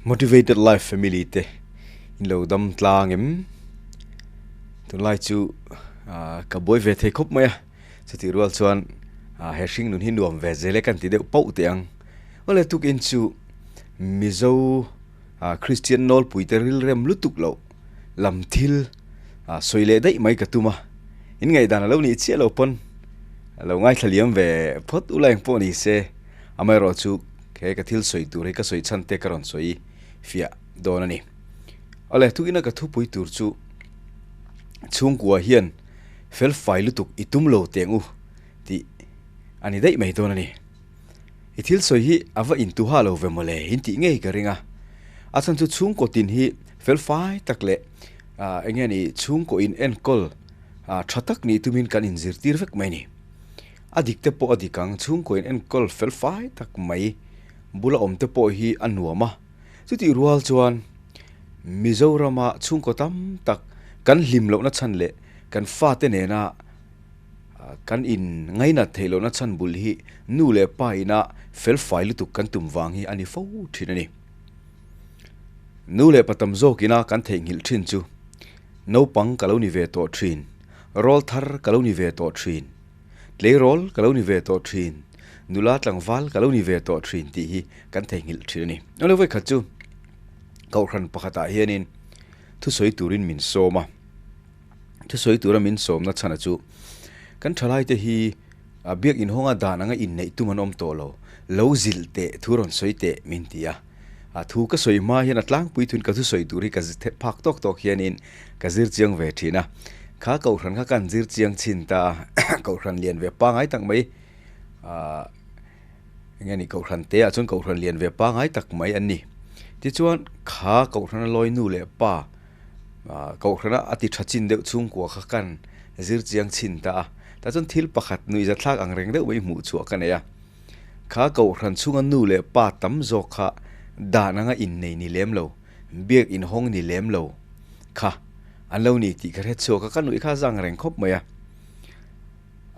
Motivated Life Family te in lo dam tlang em? Tunlai chu ka buai ve thei khawp mai a, chutih rual chuan he hring nun hi nuam ve zel e kan ti deuh pauh teh ang. Awle tukin chu Mizo Kristian nawlpui te rilrem lutuk loh lam thil sawi leh daih mai ka tum a, in ngaihdan a lo nih chiah lo pawn lo ngaithla liam ve phawt ula eng pawh ni se. Amaherawhchu he ka thil sawi tur hi ka sawi chhan te ka rawn sawi fiah dawn a ni. Awle, tukina ka thupui tur chu chhungkua hian fel fai lutuk i tum lo teng u tih a ni daih mai dawn a ni. I thil sawi hi a va intuha lo ve mawle in tih ngei ka ring a. A chhan chu chhungkaw tin hi fel fai tak leh eng nge ni chhungkaw in enkawl tha tak nih tumin kan inzirtir vek mai a ni. A dik te pawh a dik ang, chhungkaw in enkawl fel fai tak mai bula awm te pawh hi a nuam a. Chutih rual chuan Mizorama chhungkaw tam tak kan hlim lohna chhan leh kan fate nena kan in ngainat theih lohna chhan bul hi nu leh pa ina fel fai lutuk kan tum vang hi a ni fo thin a ni. Nu leh pa tam zawk ina kan theihnghilh thin chu naupang ka lo ni ve tawh thin. Rawl thar ka lo ni ve tawh thin. Tleirawl ka lo ni ve tawh thin. Nula tlangval ka lo ni ve tawh thin tih hi kan theihnghilh thin a ni. Awle vawikhat chu Kohhran pakhatah hianin thusawi turin min sawm a. Thusawi tura min sawmna chhana chu kan thalaite hi biak inhawnga dan anga inneih tum an awm tawh lo. Lo zilh teh, thu rawn sawi teh min ti a. A thu ka sawi hma hian a tlangpui thun ka thusawi tur hi ka phak tawk tawk hianin ka zir chiang ve thin a. Kha kohhran kha kan zir chiang chhin ta a, kohhran lian ve pangai tak mai ahh eng nge ni kohhran te ah chuan kohhran lian ve pangai tak mai an ni. Tichuan kha kohhrana lawi nu leh pa ahh kohhrana a ti tha chin deuh chhungkua kha kan zir chiang chhin ta a. Tah chuan thil pakhat nuihzathlak ang reng deuh mai hmuh chhuah ka nei a. Kha kohhran chhunga nu leh pa tam zawk kha dan anga innei ni lem lo, biak inhawng ni lem lo kha an lo ni tih ka hre chhuak a, ka nuih kha a zang reng khawp mai a.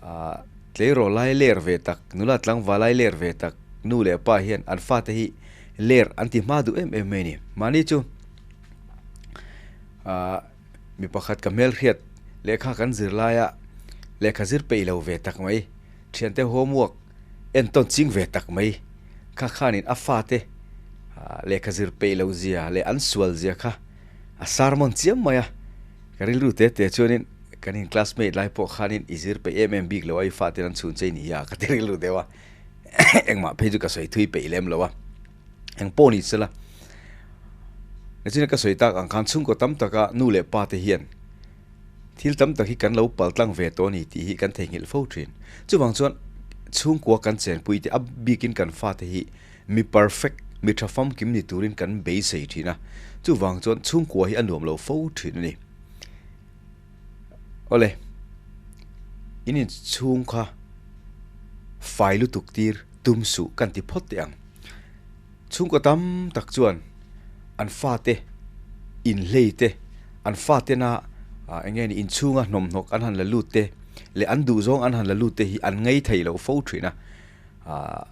Aah tleirawl lai ler ve tak, nula tlangval lai ler ve tak nu leh pa hian an fate hi ler an ti hma duh em em mai a ni. Mahni chu aah mi pakhat ka hmelhriat lehkha kan zir laia lehkha zir peih lo ve tak mai, thiante homework entawn ching ve tak mai kha khanin a fate lehkha zir peih loh zia leh an sual zia kha a sermon chiam mai a, ka rilru te te chuanin kan in classmate lai pawh khanin i zir peih em em bik lo a i fate an chhun chei ni a ka ti rilru deuh a, engmah phei chu ka sawi thui peih lem lo a, eng pawh ni sela nichina ka sawi tak ang khan chhungkaw tam taka nu leh pa te hian Thil tam tak hi kan lo pal tlang ve tawh a ni tih hi kan theihnghilh fo thin. Chuvang chuan chhungkua kan chenpui te, a bikin kan fate hi mi perfect, mi tha famkim ni turin kan beisei thin a. Chuvang chuan chhungkua hi a nuam lo fo thin a ni. Awle, in inchhung kha fai lutuk tir tum suh kan ti phawt teh ang. Chhungkaw tam tak chuan an fate inhlei te, an fatena eng nge ni inchhunga hnawmhnawk an han la lut te leh an duhzawng an han la lut te hi an ngei thei lo fo thin a. Ahh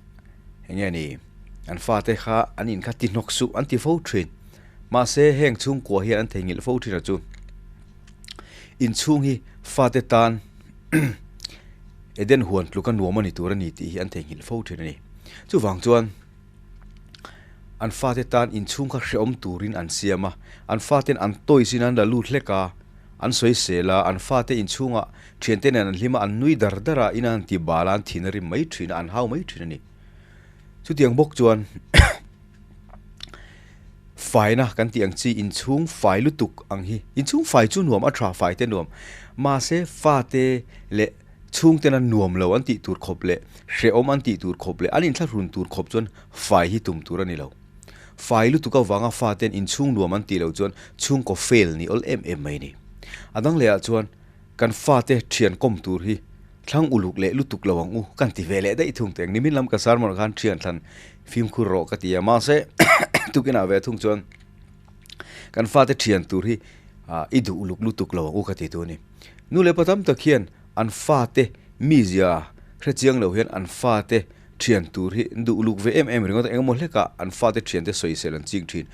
eng nge ni an fate kha an in kha ti hnawk suh an ti fo thin. Mahse heng chhungkua hian an theihnghilh fo thin a chu. Inchhung hi fate tan Eden huan tluka nuam a ni tur a ni tih hi an theihnghilh fo thin a ni. Chuvang chuan an fate tan inchhung kha hrehawm turin an siam a, an faten an toys in an la lut hlek a, an sawi sel a, an fate inchhungah thiante nen an hlim a, an nui dar dar a, ina an ti bal a, an thin a rim mai thin a, an hau mai thin a ni. Chutiang bawk chuan faina kan tih ang chi inchhung fai lutuk ang hi, inchhung fai chu nuam a tha fai te nuam, mahse fate leh Chhungten an nuam lo an tih tur khawp leh hrehawm an tih tur khawp leh an inthlahrun tur khawp chuan fai hi tum tur a ni lo. Fai lutuk avanga faten inchhung nuam an tih loh chuan chhungkaw fail ni awl em em mai a ni. A dang lehah chuan kan fate thian kawm tur hi thlang uluk leh lutuk lo ang u kan ti ve leh daih thung teng. Nimin lam ka sermon khan thian thlan fimkhur rawh ka ti a, mahse tukinah ve thung chuan kan fate thian tur hi i duh uluk lutuk lo ang u ka ti tu a ni. Nu leh pa tam tak hian an fate mizia hre chiang lo hian an fate Thian tur hi an duh luk ve em em ringawt a, engemaw hlekah an fate thiante sawisel an ching thin.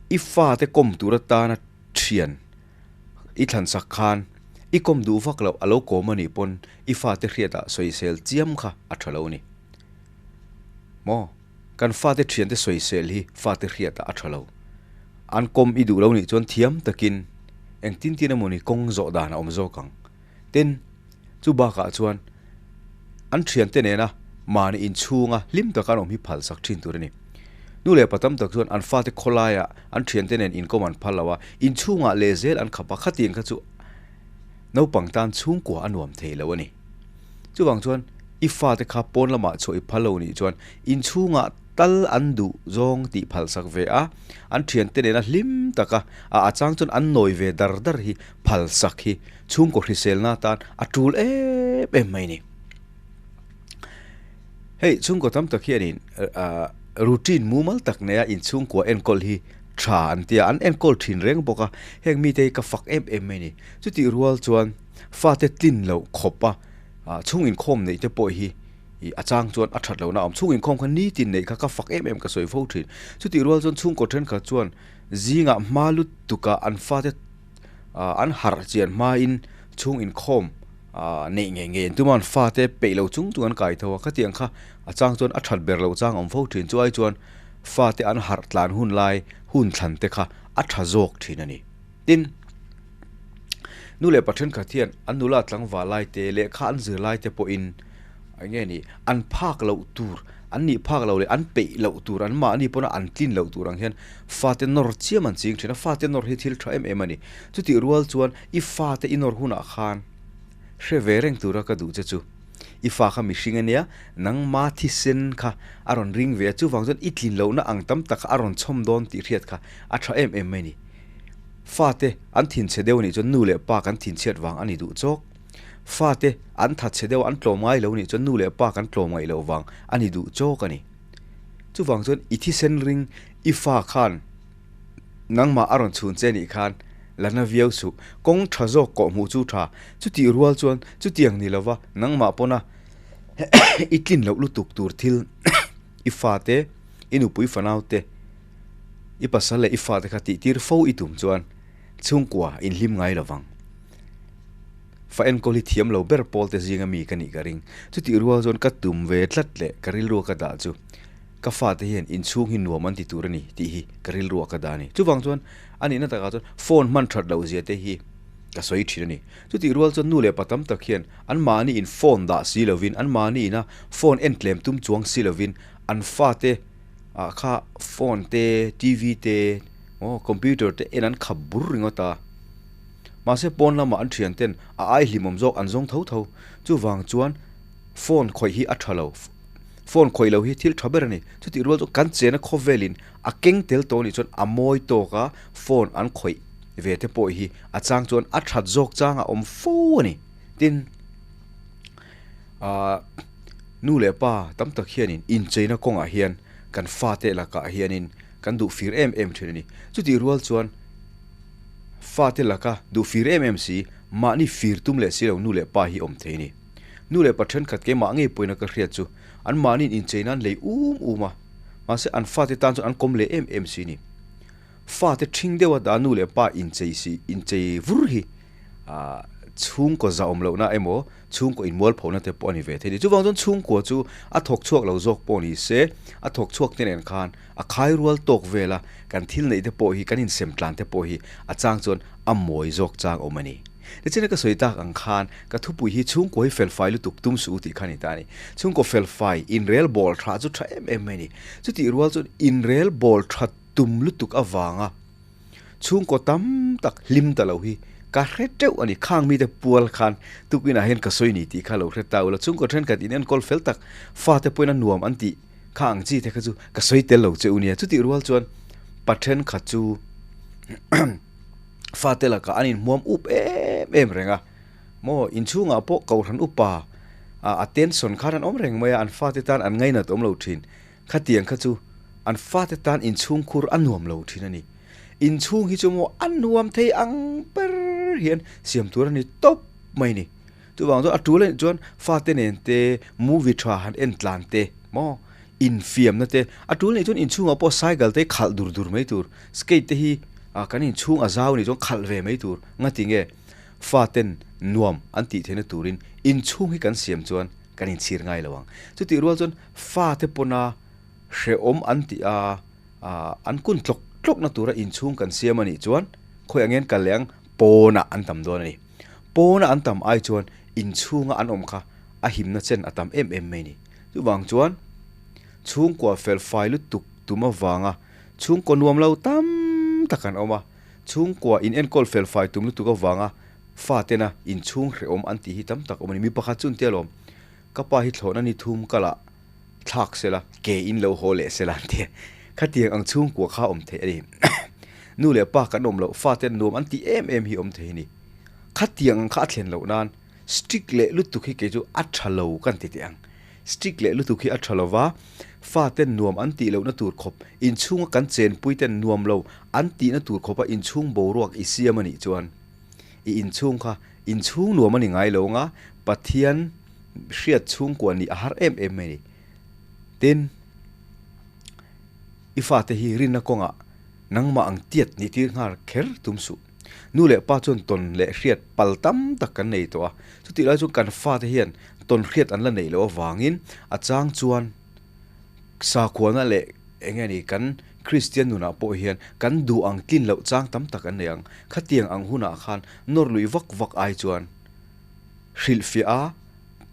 I fate kawm tur atana thian i thlan sak khan i kawm duh vak loh a lo kawm a nih pawn i fate hriatah sawisel chiam kha a tha lo a ni. Maw? Kan fate thiante sawisel hi fate hriatah a tha lo. An kawm i duh lo nih chuan thiam takin engtin tin emawni kawng zawh dan a awm zawk ang. Tin, chu bakah chuan an thiante nena mahni inchhunga hlim taka an awm hi phalsak thin tur a ni. Nu leh pa tam tak chuan an fate khawlaiah an thiante nen inkawm an phal lo a, inchhungah lehzel an khap a, khatiang kha chu naupang tan chhungkua a nuam thei lo a ni. Chuvang chuan i fate kha pawn lamah chhuah i phal lo nih chuan inchhungah tal an duh zawng tih phalsak ve a, an thiante nena hlim taka a a chang chuan an nawi ve dar dar hi phalsak hi chhungkaw hriselna atan a tul em em mai a ni. Hei chhungkaw tam tak hianin routine mumal tak neia inchhungkua enkawl hi tha an ti a, an enkawl thin reng bawk a, heng mite hi ka fak em em mai a ni. Chutih rual chuan fate tlin loh khawp a chhung inkhawm neih te pawh hi a chang chuan a that lohna a awm. Chhung inkhawm kha nitin neih kha ka fak em em ka sawi fo thin. Chutih rual chuan chhungkaw thenkhat chuan zingah hma lutuk a an fate an harh chian hmain chhung inkhawm neih ngei ngei an tum a, an fate peih lo chung chung an kai tho a, khatiang kha a chang chuan a that ber loh chang a awm fo thin. Chu ai chuan fate an harh tlan hun lai hun thlan te kha a tha zawk thin a ni. Tin, nu leh pa thenkhat hian an nula tlangval lai te lehkha an zir lai te pawhin eng nge ni an phak loh tur an nih phak loh leh an peih loh tur an mahni pawna an tlin loh tur ang hian fate nawr chiam an ching thin a, fate nawr hi thil tha em em a ni. Chutih rual chuan i fate i nawr hunah khan hre ve reng tura ka duh che chu i fa kha mihring a nia, nangma thisen kha a rawn ring ve a, chuvang chuan i tlin lohna ang tam tak kha a rawn chhawm dawn tih hriat kha a tha em em mai a ni. Fate an thinchhe deuh anih chuan nu leh pa kan thinchhiat vang a ni duh chawk. Fate an thatchhe deuh an tlawm ngai lo anih chuan nu leh pa kan tlawm ngaih loh vang a ni duh chawk a ni. Chuvang chuan i thisen ring i fa khan nangmah a rawn chhun che anih khan la na viau suh. Kawng tha zawk kawh hmuh chu tha. Chutih rual chuan chutiang ni lova nangmah pawna i tlin loh lutuk tur thil i fate, i nupui fanaute, I pasal leh i fate kha tihtir fo i tum chuan chhungkua inhlim ngai lo vang. Fa enkawl hi thiam lo ber pawl te zinga mi ka nih ka ring. Chutih rual chuan ka tum ve tlat leh ka rilrua ka dah chu ka fate hian inchhung hi nuam an ti tur a ni tih hi ka rilrua ka dah a ni. Chuvang chuan a nihna takah chuan phone hman that loh zia te hi ka sawi thin a ni. Chutih rual chuan nu leh pa tam tak hian anmahni in phone dah si lovin anmahni ina phone en tlem tum chuang si lovin an fate ah kha phone te T_V te aw computer te en an khap bur ringawt a mahse pawn lamah an thian ten a ai hlimawm zawk an zawng tho tho chuvang chuan phone khawih hi a tha lo phone khawih lo hi thil tha ber a ni chutih rual chu kan chena khawvel in a keng tel tawh anih chuan a mawi tawk a phone an khawih ve te pawh hi a chang chuan a that zawk chang a awm fo a ni tin Ahh nu leh pa tam tak hianin incheina kawngah hian kan fate lakah hianin kan duh fir em em thin a ni. Chutih rual chuan fate laka duh fir em em si mahni fir tum leh si lo nu leh pa hi awm thei a ni. Nu leh pa thenkhat keimah ngei pawhin a ka hriat chu an mahniin incheina an lei um um a, mahse an fate tan chuan an kawm leh em em si a ni. Fate thing deuha dah nu leh pa inchei si inchei vur hi ah chhungkaw zahawm lohna emaw chhungkaw inmualphona te pawh a ni ve thei a ni. Chuvang chuan chhungkua chu a thawk chhuak lo zawk pawh ni se, a thawk chhuak te nen khan a khai rual tawk vel a, kan thil neih te pawh hi kan insem tlan te pawh hi a chang chuan a mawi zawk chang awm a ni. Tichuan ka sawi tak ang khan ka thupui hi chhungkua hi felfai lutuk tum suh u tih kha a ni ta a ni. Chhungkaw felfai inrel bawl tha chu tha em em mai a ni. Chutih rual chuan inrel bawl tha tum lutuk avanga Chhungkaw tam tak hlim ta lo hi ka hre teuh a ni. Khang mite pual khan tukinah hian ka sawi ni tih kha lo hre ta ula. Chhungkaw thenkhat in enkawl fel tak fate pawhin a nuam an tih kha ang chi te kha chu ka sawi tel lo che u nia. Chutih rual chuan pa thenkhat chu fate lakah an inhmuam up em em reng a. Maw inchhungah pawh kohhran upa a tension khan an awm reng mai a, an fate tan an ngainat awm lo thin. Khatiang kha chu an fate tan inchhungkhur a nuam lo thin a ni. Inchhung hi chu maw a nuam thei ang ber hian siam tur a ni tawp mai a ni. Chuvang chuan a tul anih chuan fate nen te movie tha han en tlan te Maw? Infiamna te, a tul nih chuan inchhungah pawh cycle te khalh dur dur mai tur, skate te hi kan inchhung a zau nih chuan khalh ve mai tur. Ngati nge? Faten nuam an tih theihna turin inchhung hi kan siam chuan kan inchhir ngai lo ang. Chutih rual chuan fate pawna hrehawm an tih a, an kun tlawk tlawkna tura inchhung kan siam a nih chuan khawi angin kal leh ang pawnah an tam dawn a ni. Pawna an tam ai chuan inchhunga an awm kha a himna chen a tam em em mai a ni. Chuvang chuan chhungkua fel fai lutuk tum avanga chhungkaw nuam lo tam tak an awm a, chhungkua in enkawl fel fai tum lutuk avanga fatena inchhung hrehawm an tih hi tam tak awm a ni. Mi pakhat chu an tia lawm, ka pa hi thlawhna ni thum ka lah thlak sela, ke in lo haw leh sela an ti a, khatiang ang chhungkua kha awm theih a ni. Nu leh pa kan awm loh faten nuam an tih em em hi awm thei a ni. Khatiang ang kha a thlen loh nan Strict leh lutuk hi kei chu a tha lo kan ti teh ang. Strict leh lutuk hi a tha lo va, faten nuam an tih lohna tur khawp, inchhunga kan chenpui ten nuam lo an tihna tur khawpa inchhung boruak i siam a nih chuan i inchhung kha inchhung nuam a ni ngai lo anga Pathian hriat chhungkua nih a har em em mai a ni. Tin, i fate hi rinna kawngah nangmah ang tiat nih tir nghal kher tum suh. Nu leh pa chuan tawn leh hriat pal tam tak kan nei tawh a, chutih lai chuan kan fate hian tawn hriat an la neih loh avangin a chang chuan sakhuana leh eng nge ni kan Kristian nunah pawh hian kan duh ang tlin loh chang tam tak an nei ang. Khatiang ang hunah khan nawr lui vak vak ai chuan hrilhfiah a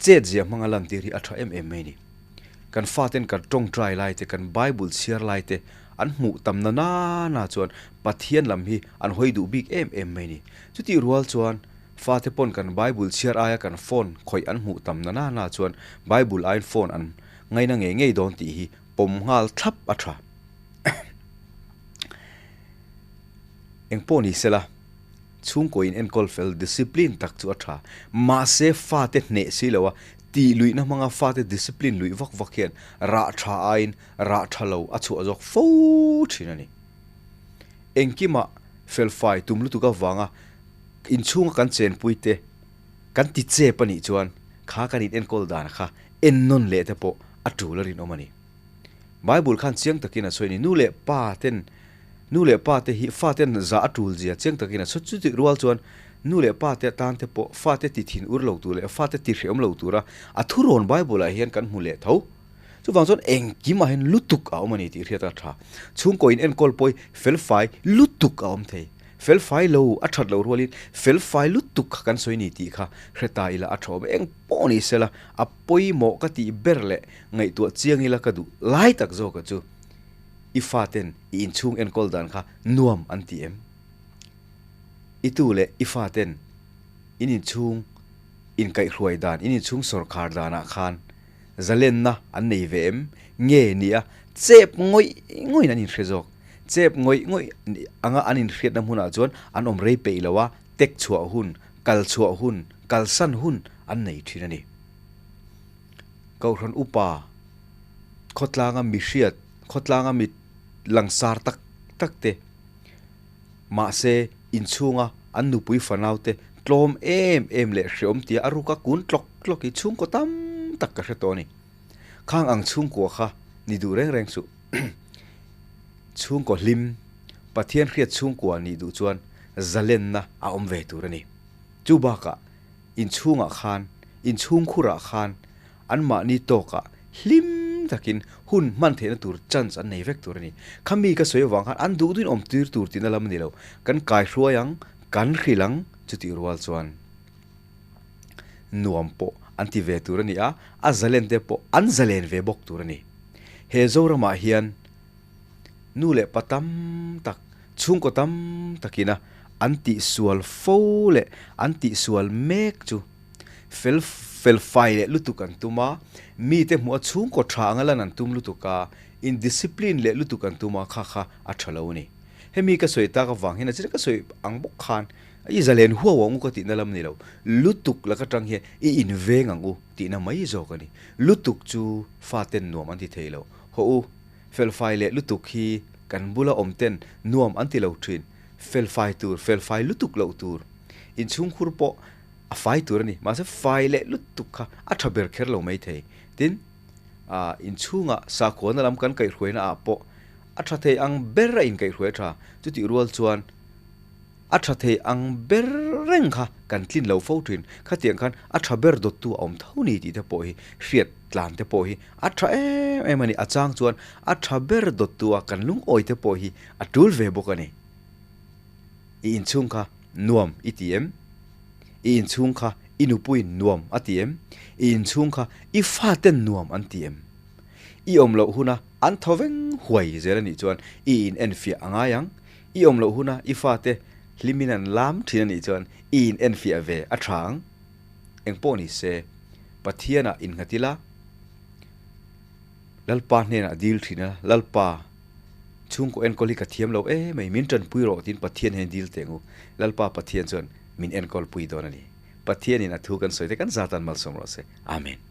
chet zia hmanga lantir hi a tha em em mai a ni. Kan faten kan tawngtai lai te, kan Bible chhiar lai te an hmuh tam na nana chuan Pathian lam hi an hawi duh bik em em mai ni. Chutih rual chuan fate pawn kan Bible chhiar aia kan phone khawih an hmuh tam na nana chuan Bible aiin phone an ngaina ngei ngei dawn tih hi pawm nghal thlap a tha. Engpawh ni sela, chhungkaw in enkawl fel discipline tak chu a tha. Mahse fate hneh si lo a, tih luihna hmanga fate discipline luih vak vak hian rah tha aiin rah tha lo a chhuah zawk fo thin a ni. Engkimah felfai tum lutuk avanga inchhunga kan chenpui te kan ti chep a nih chuan kha kan in enkawl dan kha ennawn leh te pawh a tul a rinawm a ni. Bible khan chiang takin a sawi a ni. Nu leh pa ten nu leh pa te hi fa ten zah a tul zia chiang takin a sawi. Chutih rual chuan nu leh pa te atan te pawh fa te ti thin ur lo tur leh fa te ti hreawm lo tura a thurawn Bible ah hian kan hmu leh tho. Chuvang chuan engkim ah hian lutuk a awm a ni tih hriat a tha. Chhungkaw in enkawl pawh hi felfai lutuk a awm thei. Felfai lo a that loh rualin felfai lutuk kha kan sawi ni tih kha hre ta ila a tha awm. Eng pawh ni sela a pawimawh ka tih ber leh ngaihtuah chiang ila ka duh lai tak zawka chu i faten i inchhung enkawl dan kha nuam an ti em? I tu leh i faten in inchhung inkaihhruai dan, in inchhung sawrkhar danah khan zalenna an nei ve em? Nge ni a chep ngawih ngawih in an inhre zawk. Chep ngawih ngawih anga an inhriatna hmunah chuan an awm rei peih lo a, tek chhuah hun, kal chhuah hun, kalsan hun an nei thin a ni. Kohhran upa khawtlanga mi hriat, khawtlanga mi langsar tak tak te, mahse inchhunga an nupui fanau te tlawm em em leh hreawm tia a ruka kun tlawk tlawk hi chhungkaw tam tak ka hre tawh a ni. Khang ang chhungkua kha ni duh reng reng suh. Chhungkaw hlim, Pathian hriat chhungkua nih duh chuan zalenna a awm ve tur a ni. Chu bakah inchhungah khan, inchhungkhurah khan anmahni tawkah hlim takin hun hman theihna tur chance an nei vek tur a ni. Khami ka sawi avang khan an duh duhin awm tir tur tihna lam a ni lo. Kan kaihruai ang, kan hrilh ang chutih rual chuan nuam pawh an ti ve tur a ni a, a zalen te pawh an zalen ve bawk tur a ni. He Zoramah hian nu leh pa tam tak, chhungkaw tam takina an tihsual fo leh an tihsual mek chu fel fel fai leh lutuk an tum a, mite hmuh a chhungkaw tha anga lan an tum lutuk a, indiscipline leh lutuk an tum a, kha kha a tha lo a ni. Hemi ka sawi tak avang hian a china ka sawi ang bawk khan i zalen huau ang u ka tihna lam a ni lo, lutuk laka tang hian i inveng ang u tihna mai zawk a ni. Lutuk chu faten nuam an ti thei lo. Hawh u, felfai leh lutuk hi kan bula awm ten nuam an ti lo thin. Felfai tur, felfai lutuk loh tur. Inchhungkhur pawh a fai tur a ni. Mahse fai leh lutuk kha a tha ber kher lo mai thei. Tin, Ah inchhungah sakhuana lam kan kaihhruaina ah pawh a tha thei ang ber a inkaihhruai a tha. Chutih rual chuan a tha thei ang ber reng kha kan tlin lo fo thin. Khatiang khan a tha ber dawttu a awm tho ni tih te pawh hi hriat tlan te pawh hi a tha em em a ni. A chang chuan a tha ber dawttu a kan lungawi te pawh hi a tul ve bawk a ni. I inchhung kha nuam i ti em? I inchhung kha i nupuiin nuam a ti em? I inchhung kha i faten nuam an ti em? I awm loh huna an thaw veng huai zel a nih chuan i in enfiah a ngai ang. I awm loh huna i fate hlimin an lam thin a nih chuan i in enfiah ve a tha ang. Engpawh ni se, Pathianah innghat ila, Lalpa hnenah dil thin a, Lalpa, chhungkaw enkawl hi ka thiam lo em mai, min tanpui rawh tiin Pathian hian dil teh ngu. Lalpa Pathian chuan min enkawl pui dawn a ni. Pathianin a thu kan sawi te kan zatan malsawm rawh se. Amen.